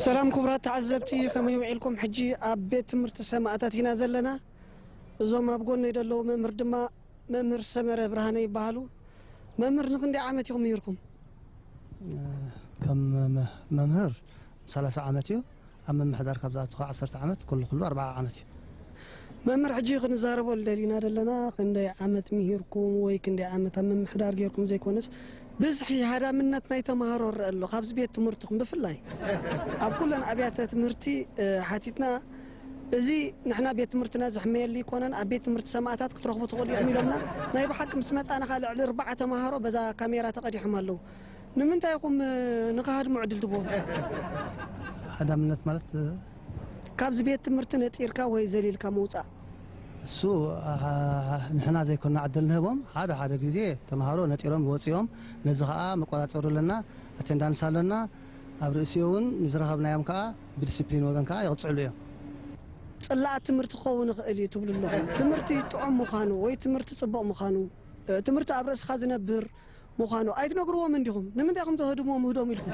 ሰላም ክቡራት ተዓዘብቲ፣ ከመይ ውዒልኩም? ሕጂ ኣብ ቤት ትምህርቲ ሰማእታት ኢና ዘለና። እዞም ኣብ ጎነይ ዘለዉ መምህር ድማ መምህር ሰመረ ብርሃነ ይበሃሉ። መምህር፣ ንክንደይ ዓመት ኢኹም ምሂርኩም? ከም መ-፣ መምህር ሰላሳ ዓመት እዩ። ኣብ ምምሕዳር ካብ ዝኣተኹ ዓሰርተ ዓመት፣ ኩሉ ኩሉ ኣርብዓ ዓመት እዩ። መምህር፣ ሕጂ ክንዛረበሉ ደሊና ዘለና፣ ክንደይ ዓመት ምሂርኩም ወይ ክንደይ ዓመት ኣብ ምምሕዳር ጌርኩም ዘይኮነስ፣ ብዝሒ ሃዳምነት ናይ ተምሃሮ ይረአ ኣሎ። ካብዚ ቤት ትምህርትኹም ብፍላይ ኣብ ኩለን ኣብያተ ትምህርቲ፣ እ፣ ሓቲትና፣ እዚ ንሕና ቤት ትምህርትና ዝሕመየሉ ይኮነን፣ ኣብ ቤት ትምህርቲ ሰማእታት ክትረኽቡ ትኽእሉ ኢኹም ኢሎምና። ናይ ብሓቂ ምስ መጻና ከኣ ልዕሊ ኣርብዓ ተምሃሮ በዛ ካሜራ ተቐዲሖም ኣለዉ። ንምንታይ ኢኹም፣ እ፣ ንኽሃድሙ ዕድል ትህብዎም? ሃዳምነት ማለት፣ እ፣ ካብዚ ቤት ትምህርቲ ነጢርካ ወይ ዘሊልካ ምውጻእ? እሱ፣ አ፣ ንሕና ዘይኮንና ዕድል ንህቦም። ሓደ ሓደ ግዜ ተምሃሮ ነጢሮም ይወጹ እዮም። ነዚ ኸኣ መቆጻጸሪ ኣለና፣ ኣቴንዳንስ ኣለና። ኣብ ርእሲኡ እውን ንዝረኸብናዮም ከኣ ብዲሲፕሊን ወገን ከኣ ይቕጽዕሉ እዮም። ጽላኣት ትምህርቲ ክኸውን ይኽእል እዩ ትብሉ ኣለኹም። ትምህርቲ ጥዑም ምዃኑ ወይ ትምህርቲ ጽቡቕ ምዃኑ፣ እ፣ ትምህርቲ ኣብ ርእስኻ ዝነብር ምዃኑ ኣይትነግርዎም እንዲኹም? ንምንታይ ኢኹም ተህድምዎም ምህዶም ኢልኩም?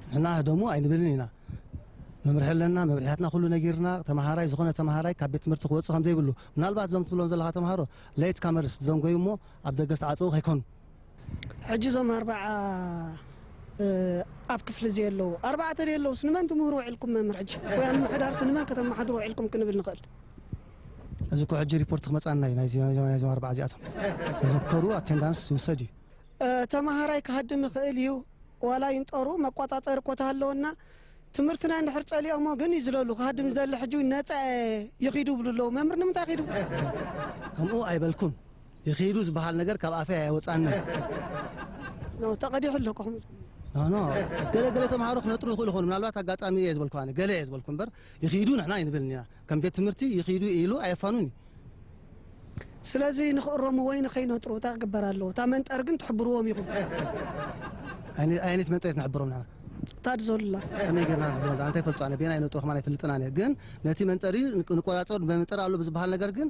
ንሕና ህደሙ ኣይንብልን ኢና። መምርሒ ኣለና፣ መምርሕያትና ኩሉ ነጊርና፣ ተመሃራይ፣ ዝኾነ ተመሃራይ ካብ ቤት ትምህርቲ ክወጽእ ከም ዘይብሉ፣ ምናልባት እዞም ትብሎም ዘለኻ ተምሃሮ ሌት ካመርስ፣ ዘንጎዩ እሞ ኣብ ደገ ዝተዓጸዉ ከይኮኑ። ሕጂ እዞም ኣርባዓ፣ እ፣ ኣብ ክፍሊ ዘየለዉ፣ ኣርባዕተ ዘየለዉስ ንመን ትምህሩ ውዒልኩም መምህር ሕጂ? ወይ ኣብ ምምሕዳርሲ ንመን ከተመሓድሩ ውዒልኩም ክንብል ንኽእል? እዚ እኮ ሕጂ ሪፖርት ክመጻና እዩ፣ ናይዚ፣ ናይዞም ኣርባዓ እዚኣቶም። ስለዘምከሩ ኣቴንዳንስ ዝውሰድ እዩ። እ፣ ተመሃራይ ክሃድም ይኽእል እዩ፣ ዋላ ይንጠሩ፣ መቋጻጸሪ እኮ ተሃለወና። ትምህርትና እንድሕር ጸሊኦሞ ግን ይዝለሉ። ክሃድም ዝደሊ ሕጂ እውን ነጻ እየ፣ ይኺዱ ይብሉ ኣለዉ። መምህር ንምንታይ ኺዱ? ከምኡ ኣይበልኩን። ይኺዱ ዝበሃል ነገር ካብ ኣፈይ ኣይወጻንን። ኖ፣ ተቐዲሑ ኣሎ እኮ። ኖ፣ ኖ። ገለ፣ ገለ ተምሃሮ ክነጥሩ ይኽእሉ ይኾኑ። ምናልባት ኣጋጣሚ እየ ዝበልኩ ኣነ። ገለ እየ ዝበልኩ እምበር፣ ይኺዱ ንሕና ኣይንብልን ኢና። ከም ቤት ትምህርቲ ይኺዱ ኢሉ ኣየፋኑን እዩ። ስለዚ ንኽእረሙ ወይ ንኸይነጥሩ እንታይ ክግበር ኣለዎ? እታ መንጠሪ ግን ትሕብርዎም ኢኹም። ኣይ-፣ ኣይነት መንጠሪት ንሕብሮም ንሕና? እታ ድዘሉላ። ከመይ ጌርና ንሕብሮም? ኣንታይ ፈልጡ ኣነ፣ ቤና ይነጥሩ ከማን ኣይፈልጥን ኣነ። ግን ነቲ መንጠሪ ንቅ-፣ ንቆጻጸሩ፣ መንጠሪ ኣሎ ብዝበሃል ነገር ግን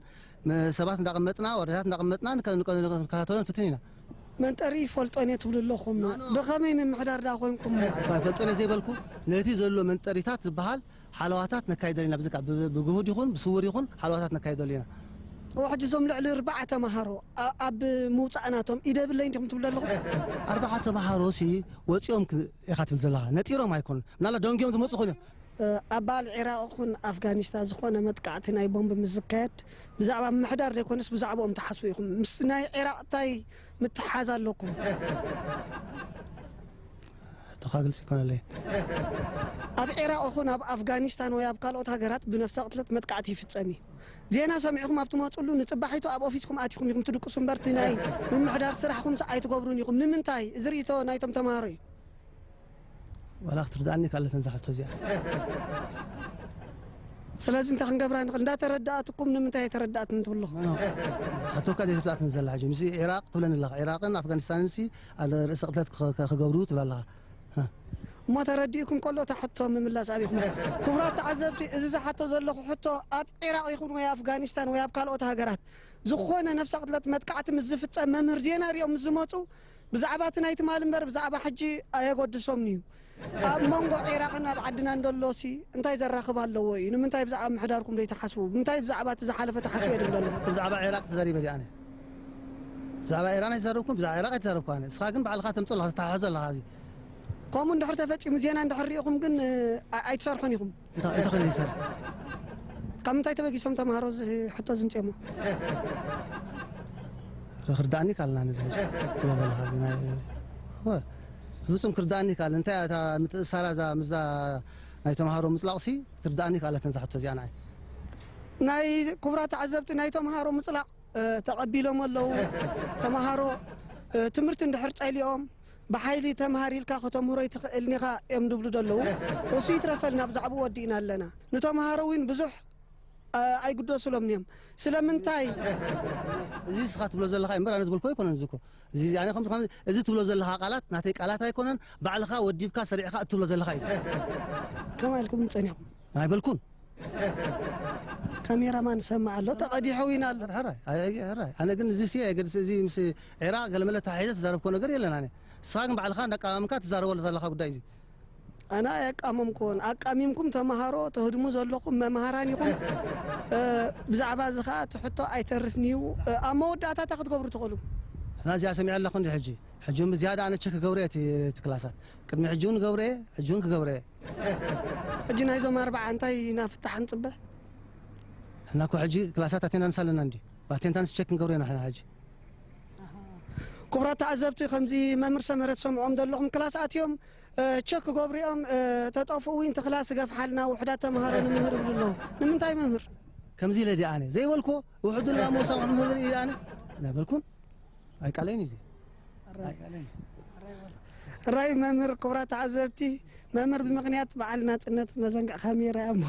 መ-፣ ሰባት እንዳቐመጥና፣ ወረዳታት እንዳቐመጥና ንከ-፣ ንከ-፣ ንከታተሎ ንፍትን ኢና። መንጠሪ ይፈልጦን እየ ትብሉ ኣለኹም። ኖ፣ ኖ። ብኸመይ ምምሕዳር ደኣ ኮንኩም? ኣባ ይፈልጦን እየ ዘይበልኩ፣ ነቲ ዘሎ መንጠሪታት ዝበሃል ሓለዋታት ነካይደሉ ኢና። ብዝካ-፣ ብ-፣ ብግሁድ ይኹን ብስውር ይኹን ሓለዋታት ነካይደሉ ኢና። እዋ፣ ሕጂ እዞም ልዕሊ ኣርባዓ ተምሃሮ ኣ-፣ ኣብ ምውጻእ ናቶም ኢደ የብለይን ዲኹም ትብሉ ኣለኹም? ኣርባዓ ተምሃሮሲ ወጺኦም ክ-፣ ኢኻ ትብል ዘለኻ። ነጢሮም ኣይኮኑን። ምናልባት ደንጊዮም ዝመጹ ኾይኖም። እ፣ ኣብ በዓል ዒራቕ ይኹን ኣፍጋኒስታን ዝኾነ መጥቃዕቲ ናይ ቦምብ ምስ ዝካየድ፣ ብዛዕባ ምምሕዳር ዘይኮነስ ብዛዕባኦም ትሓስቡ ኢኹም። ምስ ናይ ዒራቕ እንታይ ምትሓዝ ኣለኩም? ሕቶኻ ግልጺ ኣይኮነለይ። ኣብ ዒራቕ ይኹን ኣብ ኣፍጋኒስታን ወይ ኣብ ካልኦት ሃገራት ብነፍሰ ቅትለት መጥቃዕቲ ይፍጸም እዩ። ዜና ሰሚዕኹም ኣብ ትመጹሉ ንጽባሒቱ ኣብ ኦፊስኩም ኣቲኹም ኢኹም ትድቅሱ እምበር፣ እቲ ናይ ምምሕዳር ስራሕኹምስ ኣይትገብሩን ኢኹም። ንምንታይ? እዚ ርእይቶ ናይቶም ተምሃሮ እዩ። ዋላ ክትርድኣኒ ካልእ እዛ ሕቶ እዚኣ። ስለዚ እንታይ ክንገብራ ንኽእል? እንዳተረድኣትኩም ንምንታይ ኣይተረድኣትን ትብሉ? ኖ፣ ኖ። ሕቶካ ዘይተረድኣትን ዘላ ሕጂ። ምስ ዒራቕ ትብለኒ ኣለኻ። ዒራቕን ኣፍጋኒስታንን ሲ ኣብ ርእሰ ቅትለት ክኸ-፣ ክኸ-፣ ክገብሩ ትብል ኣለኻ። ሃ። እሞ ተረዲእኩም ከሎ እታ ሕቶ ምምላስ ኣቢኹም። ክቡራት ተዓዘብቲ፣ እዚ ዝሓቶ ዘለኹ ሕቶ ኣብ ዒራቕ ይኹን ወይ ኣፍጋኒስታን ወይ ኣብ ካልኦት ሃገራት ዝኾነ ነፍሰ ቅትለት መጥቃዕቲ ምስ ዝፍጸም መምህር ዜና ሪኦም ምስ ዝመጹ ብዛዕባ እቲ ናይ ትማሊ እምበር ብዛዕባ ሕጂ ኣየገድሶምን እዩ። ኣብ መንጎ ዒራቕን ኣብ ዓድናን ደሎሲ እንታይ ዘራኽብ ኣለዎ እዩ? ንምንታይ ብዛዕባ ምሕዳርኩም ዘይትሓስቡ? ንምንታይ ብዛዕባ እቲ ዝሓለፈ ትሓስቡ እየ ዝብል ኣለኹ። ብዛዕባ ዒራቕ ተዛሪበ ድየ ኣነ? ብዛዕባ ኢራን ኣይተዛረብኩን፣ ብዛዕባ ዒራቕ ኣይተዛረብኩ ኣነ። ንስኻ ግን ባዕልኻ ተምጽኦ ኣለኻ፣ ተተሓሕዞ ኣለኻ። እዚ ከምኡ እንድሕር ተፈጺሙ፣ ዜና እንድሕር ሪኢኹም ግን፣ እ፣ ኣይ-፣ ኣይትሰርሑን ኢኹም። እንታይ፣ እንታይ ኮይኑ ይሰርሕ? ካብ ምንታይ ተበጊሶም ተምሃሮ እዚ ሕቶ ዝምጽኦሞ? ርዳእኒ ካልናኒ ዝሕጂ ትብሎ ዘለኻ እዚ ናይ፣ እወ፣ ፍጹም ክርዳእኒ ካል። እንታይ እታ ምትእሳራ እዛ፣ ምዛ ናይ ተምሃሮ ምጽላቕሲ ክትርዳእኒ ካልኣተን እዛ ሕቶ እዚኣ ንዓይ። ናይ ክቡራት ተዓዘብቲ፣ ናይ ተምሃሮ ምጽላቕ፣ እ፣ ተቐቢሎም ኣለዉ። ተምሃሮ፣ እ፣ ትምህርቲ እንድሕር ጸሊኦም፣ ብሓይሊ ተምሃር ኢልካ ከተምህሮ ኣይትኽእልን ኢኻ እዮም ዝብሉ ዘለዉ። እሱ ይትረፈልና፣ ብዛዕባኡ ወዲእና ኣለና። ንተምሃሮ እውን ብዙሕ፣ እ፣ ኣይግደሱሎምን እዮም። ስለምንታይ? እዚ እስኻ ትብሎ ዘለኻ እምበር ኣነ ዝበልኩ ኣይኮነን። እዚ እኮ፣ እዚ፣ እዚ ኣነ ከም፣ ከም፣ እዚ ትብሎ ዘለኻ ቃላት ናተይ ቃላት ኣይኮነን። ባዕልኻ ወዲብካ ሰሪዕኻ እትብሎ ዘለኻ እዩ። ከመይ ኢልኩም ጸኒሕኩም? ኣይበልኩን። ካሜራማን ሰማዕ ኣሎ፣ ተቐዲሑ ዊን ኣሎ። ሕራይ፣ ኣይ፣ ኣይ፣ ሕራይ። ኣነ ግን እዚ ሲ ኣየገድስ፣ እዚ ምስ ዒራቕ ገለመለ ተሓሒዘ ተዛረብኮ ነገር የለን። ኣነ፣ ንስኻ ግን ባዕልኻ እንዳቃማምካ ትዛረበሉ ዘለኻ ጉዳይ እዚ። ኣነ ኣየቃመምኩዎን። ኣቃሚምኩም ተምሃሮ ተህድሙ ዘለኹም መምሃራን ኢኹም። ብዛዕባ እዚ ኸዓ እቲ ሕቶ ኣይተርፍን እዩ። ኣብ መወዳእታ እንታይ ክትገብሩ ትኽእሉ? ሕና እዚኣ ሰሚዐ ኣለኹ እንዲ ሕጂ። ሕጂ እውን ብዝያዳ ኣነ ቸክ ክገብረ እየ እቲ ክላሳት። ቅድሚ ሕጂ እውን ገብረ እየ፣ ሕጂ እውን ክገብረ እየ። ሕጂ ናይዞም ኣርባዓ እንታይ ኢና ፍታሕ ንፅበ? ሕና እኮ ሕጂ ክላሳት ኣቴንዳንስ ኣለና እንዲ። ብኣቴንዳንስ ቸክ ክንገብረ ኢና ሕና ሕጂ። ክቡራት ተዓዘብቲ፣ ከምዚ መምህር ሰመረ ትሰምዖም ዘለኹም ክላስ ኣትዮም ቸክ ክገብሩ እዮም። ተጠፍኡ እውን እቲ ክላስ ገፍሓልና ውሑዳት ተምሃሮ ንምህር ይብሉ ኣለዉ። ንምንታይ መምህር? ከምዚ ኢለ ድኣ ኣነ ዘይበልኩዎ ውሑድና መውሳቕ ንምህር ኢለ ኣነ ኣይበልኩን። ኣይቃለይን እዩ እዚ። ኣይቃለይን። ራይ መምህር፣ ክቡራት ተዓዘብቲ፣ መምህር ብምኽንያት በዓል ናጽነት መዘንግዕካ ሜራ እሞ